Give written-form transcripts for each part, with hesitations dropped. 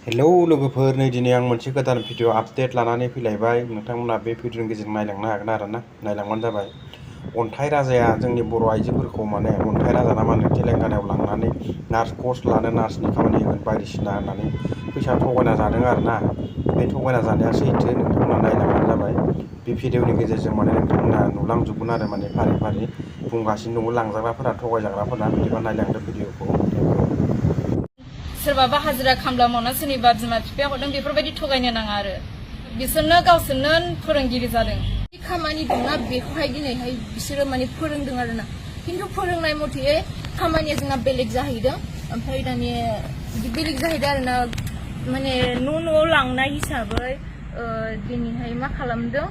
hello लोगोफोर नै दिनै आं मोनसे गोदान भिडिअ आपडेट लानानै फैलायबाय नोंथांमोना बे भिडिअनि गेजेरजों नायलांनो हागोन आरोना नायलांबानो जाबाय अन्थाइ राजाया जोंनि बर' आइजोफोरखौ माने अन्थाइ राजा ना मा होनो तेलेंगानायाव लांनानै नार्स कर्स लानो नार्सनि खामानि होगोन बायदिसिना होननानै फैसा थगायना जादों आरोना बे थगायना जानाया सैथो नोंथांमोना नायलांबानो जाबाय बे भिडिअनि गेजेरजों माने नोंथांमोना नुलांजोबगोन आरो माने फारि फारि बुंगासिनो दङ लांजाग्राफोरा थगायजाग्राफोरा बिदिबा नायलांदो भिडिअखौ सोरबाबा हाजिरा खामला मावना सोरनिबा बिमा बिफाया हरदों बेफोरबायदि थगायनो नाङा आरो बिसोरनो गावसोरनो फोरोंगिरि जादों खामानि दंना बेखौहाय दिनैहाय बिसोरो माने फोरोंदों आरोना खिन्थु फोरोंनाय मथे खामानिया जोंना बेलेग जाहैदों ओमफ्राय दानि बेलेग जाहैदों आरोना माने न' लांनाय हिसाबै दिनैहाय मा खालामदों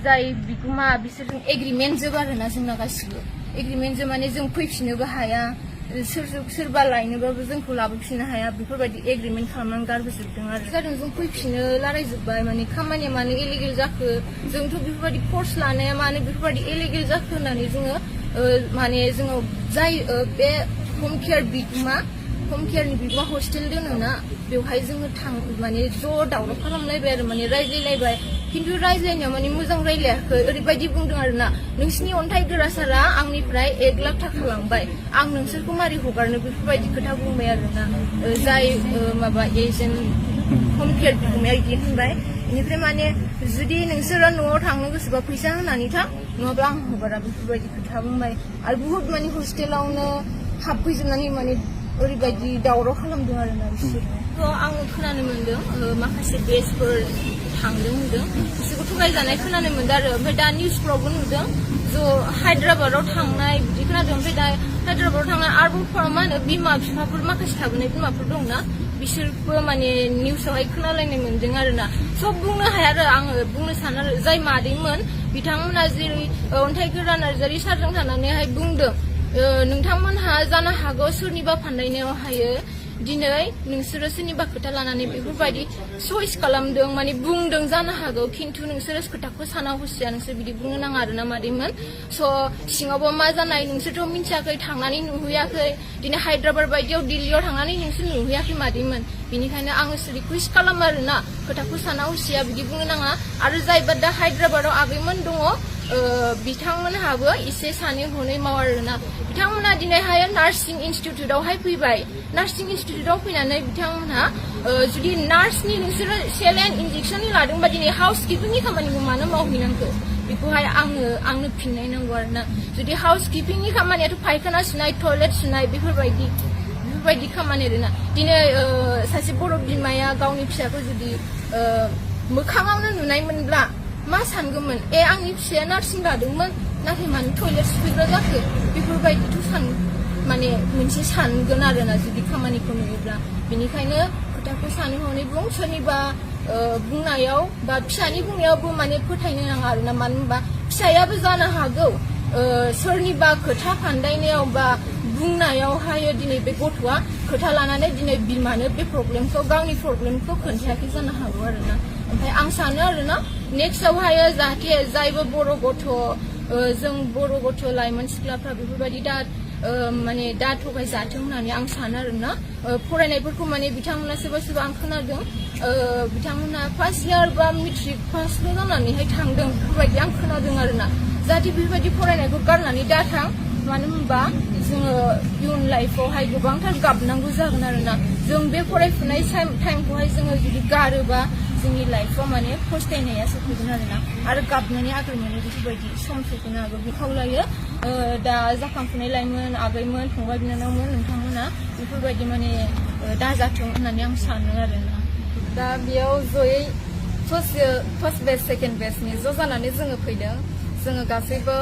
जाय बिगुमा बिसोरजों एग्रिमेन्ट जोब आरोना जोंना गासिबो एग्रिमेन्ट जोब माने जों फैफिननोबो हाया सोरबा लायनोबाबो जोंखौ लाबोफिननो हाया बेफोरबायदि एग्रिमेन्ट खालामनानै गारबोजोबदों आरो जादों जों फैफिननो रायलायजोब्बाय माने खामानिया मानो इलिगेल जाखो जोंथ' बेफोरबायदि कर्स लानाया मानो बेफोरबायदि इलिगेल जाखो होननानै जोङो माने जोङो जाय बे हम केयारनि बिगुमा हस्टेल दोनोना बेवहाय जोङो माने ज' दावराव खालामलायबाय आरो माने रायज्लायलायबाय खिन्थु रायज्लायनायाव माने मोजां रायज्लायाखै ओरैबायदि बुंदों आरोना नोंसिनि अन्थाइ गोरासारा आंनिफ्राय 1 लाख थाखा लांबाय आं नोंसोरखौ मारै हगारनो बेफोरबायदि खोथा बुंबाय आरोना जाय माबा एजेन्ट हम केयार बिगुमाया बिदि होनबाय बेनिफ्राय माने जुदि नोंसोरो न'आव थांनो गोसोबा फैसा होनानै थां नङाब्ला आं हगारा बेफोरबायदि खोथा बुंबाय आरो बुहुत माने हस्टेलावनो हाबफैजोबनानै माने ओरैबायदि दावराव खालामदों आरोना बिसोरो आङो खोनानो मोनदों माखासे बेचफोर थांदों होनदों बिसोरखौ थगायजानाय खोनानो मोनदों आरो ओमफ्राय दा निउसफ्रावबो नुदों ज' हायद्राबादाव थांनाय बिदि खोनादों ओमफ्राय दा हायद्राबादाव थांनाय आरोबाव मा होनो बिमा बिफाफोर माखासे थाबोनाय बिमाफोर दंना बिसोरबो माने निउसावहाय खोनालायनाय मोनदों आरोना सब बुंनो हाया आरो आङो बुंनो सानो आरो जाय मादैमोन बिथांमोना जेरै अन्थाइ गोरा नार्जारि सारजों थानानैहाय बुंदों नोंथांमोनहा जानो हागौ सोरनिबा फान्दायनायावहायो दिनै नोंसोरो सोरनिबा खोथा लानानै बेफोरबायदि चइस खालामदों माने बुंदों जानो हागौ खिन्थु नोंसोरो खोथाखौ साना हसिया नोंसोर बिदि बुंनो नाङा आरोना मादैमोन स' सिङावबो मा जानाय नोंसोरथ' मिन्थियाखै थांनानै नुहैयाखै दिनै हायद्राबाद बायदियाव दिल्लीयाव थांनानै नोंसोर नुहैयाखै मादैमोन बेनिखायनो आङो रिकुवेस्ट खालामो आरोना खोथाखौ साना हसिया बिदि बुंनो नाङा आरो जायबा दा हायद्राबादाव आगैमोन दङ बिथांमोनहाबो एसे सानै हनै माव आरोना बिथांमोना दिनैहाय नार्सिं इनस्टिटिउटआवहाय फैबाय नार्सिं इनस्टिटिउटआव फैनानै बिथांमोनहा जुदि नार्सनि नोंसोरो सेलाइन इन्जेक्सन लादोंबा दिनै हाउस किपिंनि खामानिखौ मानो मावहैनांगौ बेखौहाय आंनो फिननाय नांगौ आरोना जुदि हाउस किपिंनि खामानियाथ' फायखाना सुनाय टयलेट सुनाय बेफोरबायदि खामानि आरोना दिनै सासे बर' बिमाया गावनि फिसाखौ जुदि मोखाङावनो नुनायमोनब्ला मा सानगौमोन आंनि फिसाया नार्सिं लादोंमोन नाथाय मानो टयलेट सुफैग्रा जाखो बेफोरबायदिथ' माने मोनसे सानगोन आरोना जुदि खामानिखौ नुयोब्ला बेनिखायनो खोथाखौ सानै हनै बुं सोरनिबा बुंनायाव बा फिसानि बुंनायावबो माने फोथायनो नाङा आरोना मानो होनबा फिसायाबो जानो हागौ सोरनिबा खोथा फान्दायनायाव बा बुंनायावहाय दिनै बे गथ'आ खोथा लानानै दिनै बिमानो बे गावनि प्रब्लेमखौ खोन्थायाखै जानो हागौ आरोना ओमफ्राय आं सानो आरोना नेक्स्टआवहाय जाहाथे जायबो बर' गथ' जों बर' गथ' लाइमोन सिख्लाफ्रा बेफोरबायदि माने दा थगायजाथों होननानै आं सानो आरोना फरायनायफोरखौ माने बिथांमोना सोरबा आं खोनादों बिथांमोना फार्स्ट इयार बा मेट्रिक पासल' जानानैहाय थांदों बेफोरबायदि आं खोनादों आरोना जाहाथे बेफोरबायदि फरायनायखौ गारनानै दा थां मानो होनबा जोङो इयुन लाइफआवहाय गोबांथार गाबनांगौ जागोन आरोना जों बे फरायफुनाय टाइमखौहाय जोङो जुदि गारोबा जोंनि लाइफआव माने फस्थायनाया सफैगोन आरो गाबनानै आगोलनानै बेफोरबायदि सम सफैनो हागौ खावलायो दा जाखांफुनाय लाइमोन आगैमोन फंबाय बिनानावमोन नोंथांमोना बेफोरबायदि माने दाजाथों होननानै आं सानो आरोना दा बेयाव जयै फार्स्ट बेच सेकेन्ड बेचनि ज' जानानै जोङो फैदों जोङो गासैबो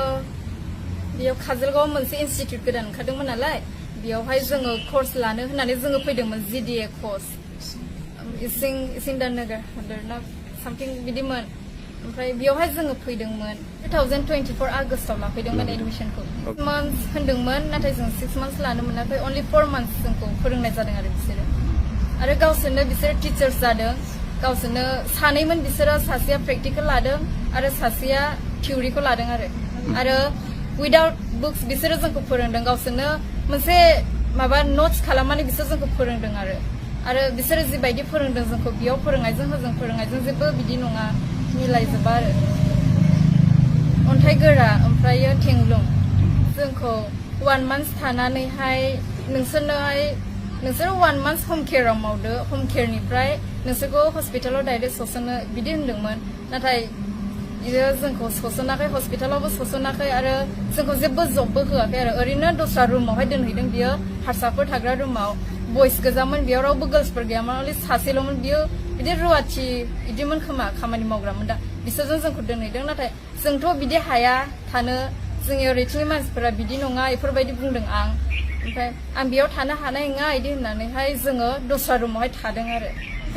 बेयाव काजलगावआव मोनसे इनस्टिटिउट गोदान ओंखारदोंमोन नालाय बेयावहाय जोङो कर्स लानो होननानै जोङो फैदोंमोन GDA कर्स इसिंदानगर हादोरना सामथिं बिदिमोन ओमफ्राय बेयावहाय जोङो फैदोंमोन 2024 आगस्टआव लाफैदोंमोन एडमिसनखौ 6 months होन्दोंमोन नाथाय जों 6 months लानो मोनाखै only 4 months जोंखौ फोरोंनाय जादों आरो बिसोरो आरो गावसोरनो बिसोर टिचार्स जादों गावसोरनो सानैमोन बिसोरो सासेया प्रेक्टिकेल लादों आरो सासेया थिउरिखौ लादों आरो उइदाउट बुक्स बिसोरो जोंखौ फोरोंदों गावसोरनो मोनसे माबा नट्स खालामनानै बिसोर जोंखौ फोरोंदों आरो बिसोरो जिबायदि फोरोंदों जोंखौ बेयाव फोरोंनायजों होजों फोरोंनायजों जेबो बिदि नङा मिलायजोबा आरो अन्थाइ गोरा ओमफ्रायो थेंग्लुं जोंखौ 1 month थानानैहाय नोंसोर 1 month हम केयाराव मावदो हम केयारनिफ्राय नोंसोरखौ हस्पिटालाव डाइरेक्ट सोस'नो बिदि होनदोंमोन नाथाय बियो जोंखौ सोस'नाखै हस्पिटालावबो सोस'नाखै आरो जोंखौ जेबो जबबो होआखै आरो ओरैनो दस्रा रुमावहाय दोनहैदों बियो हारसाफोर थाग्रा रुमाव बयस गोजामोन बेयाव रावबो गार्लसफोर गैयामोन अनलि सासेल'मोन बियो बिदि रुवाथि बिदिमोन खोमा खामानि मावग्रामोन दा बिसोरजों जोंखौ दोनहैदों नाथाय जोंथ' बिदि हाया थानो जोंनि ओरैथिंनि मानसिफोरा बिदि नङा बेफोरबायदि बुंदों आं ओमफ्राय आं बेयाव थानो हानाय नङा बिदि होननानैहाय जोङो दस्रा रुमावहाय थादों आरो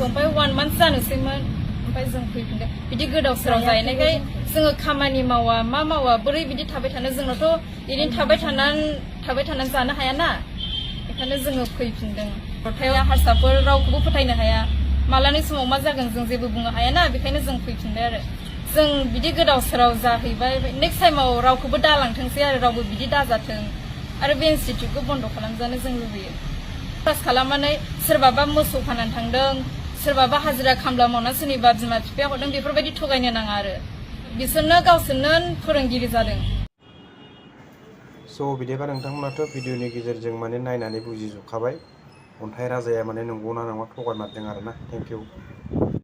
ओमफ्राय 1 month जानोसैमोन ओमफ्राय जों फैफिनदों बिदि गोदाव सोराव जाहैनायखाय जोङो खामानि मावा मा मावा बोरै बिदि थाबाय थानो जोंनावथ' बिदिनो थाबाय थानानै जानो हायाना बेखायनो जोङो फैफिनदों रथायाव हारसाफोर रावखौबो फोथायनो हाया मालानि समाव मा जागोन जों जेबो बुंनो हायाना बेखायनो जों फैफिनबाय आरो जों बिदि गोदाव सोराव जाहैबाय नेक्स्ट टाइमाव रावखौबो दालांथोंसै आरो रावबो बिदि दाजाथों आरो बे इनस्टिटिउटखौ बन्द' खालामजानो जों लुबैयो क्लास खालामनानै सोरबाबा मोसौ फाननानै थांदों सोरबाबा हाजिरा खामला मावना सोरनिबा बिमा बिफाया हरदों बेफोरबायदि थगायनो नाङा आरो बिसोरनो गावसोरनो फोरोंगिरि जादों स' बिदिबा नोंथांमोनाथ' भिडिअनि गेजेरजों माने नायनानै बुजिजोबखाबाय अन्थाइ राजाया माने नंगौना नङा थगायमारदों आरोना थेंक इउ